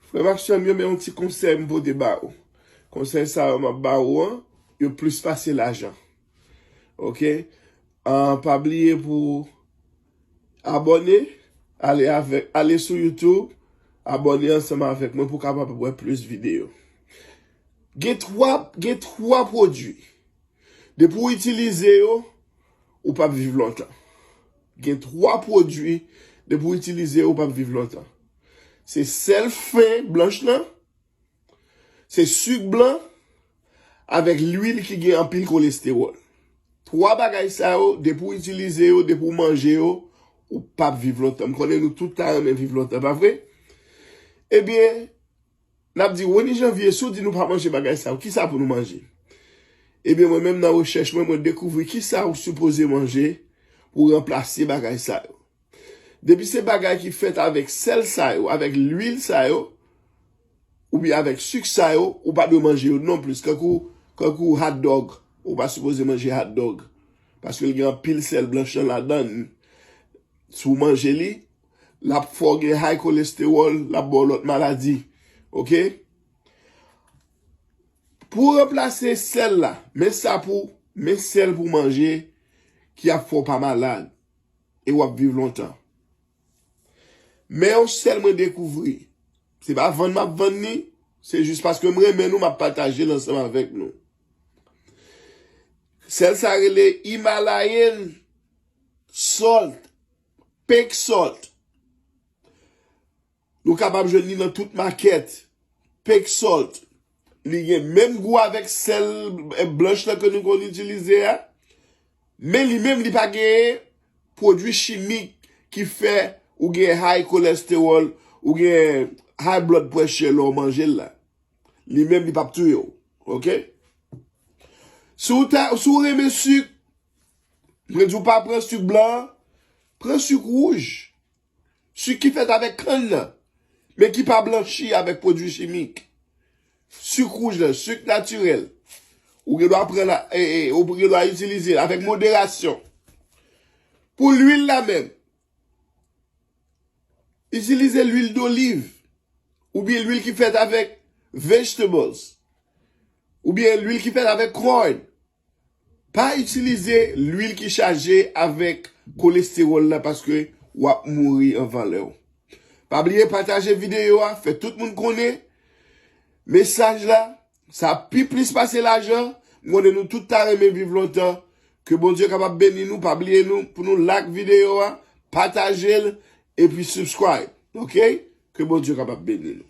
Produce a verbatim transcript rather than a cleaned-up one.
Frè m ak sè m yo, men yon ti konsèy m pote ba ou. Konsèy sa yo m ap ba ou an, yo plis pase lajan. Oke? Ah, pa bliye pou abòne, ale avèk, ale sou YouTube, abòne ansanm avèk mwen pou w kapab wè plis videyo. Gen twa, gen twa pwodui. Depi w itilize yo, ou p ap viv lontan. Gen twa pwodui, depi w itilize yo, ou p ap viv lontan. Se sèl fen blanch lan, se sik blan, avèk lwil ki gen anpil kolestewòl. Twa bagay sa yo, depi w itilize yo, depi w manje yo, ou p ap viv lontan. M konnen nou tout ta renmen viv lontan, pa vre? Ebyen, n ap di, Rony Janvier, si w di nou pa manje bagay sa yo, kisa pou nou manje? Ebyen, mwen menm nan rechèch mwen, mwen dekouvri kisa ou sipoze manje pou ranplase bagay sa yo. Depi se bagay ki fèt avèk sèl sa yo, avèk lwil sa yo, oubyen avèk sik sa yo, ou pa dwe manje yo non plis. Kankou, kankou hot dog, ou pa sipoze manje hot dog. Paske l gen anpil sèl blanch lan ladan l. Si w manje li, l ap fè w gen high cholesterol, l ap ba w lòt maladi. Oke? Pou w ranplase sèl la, men sa pou, men sèl pou manje ki ap fè w pa malad e w ap viv lontan. Men yon sèl mwen dekouvri. Se pa vann m ap vann ni, se jis paske m renmen nou, m ap pataje l ansanm avèk nou. Sèl sa rele Himalayan Salt, Pink Salt. Nou kapab jwenn li nan tout makèt. Pink Salt. Li gen menm gou avèk sèl, eh, blanch lan ke nou konn itilize a. Men li menm, li pa gen pwodui chimik ki fè ou gen high cholesterol, ou gen high blood pressure lè w manje l la. Li menm, li p ap touye w. Oke? Si w ta, si w renmen sik, mwen di w pa pran sik blan an, pran sik wouj. Sik ki fèt avèk kann nan, men ki pa blanchi avèk pwodui chimik. Sik wouj lan, sik natirèl. Ou gen dwa pran la, e, e, ou gen dwa itilize l avèk moderasyon. Pou lwil la menm, itilize lwil doliv, oubyen lwil ki fèt avèk vegetables, oubyen lwil ki fèt avèk corn. Pa itilize lwil ki chaje avèk kolestewòl la paske w ap mouri anvan lè w. Pa bliye pataje videyo a, fè tout moun konnen mesaj la, sa pi plis pase lajan. M konnen nou tout ta renmen viv lontan. Ke Bondye kapab beni nou. Pa bliye nou pou nou like videyo a, pataje l, epi subscribe. Oke? Ke Bondye kapab beni nou.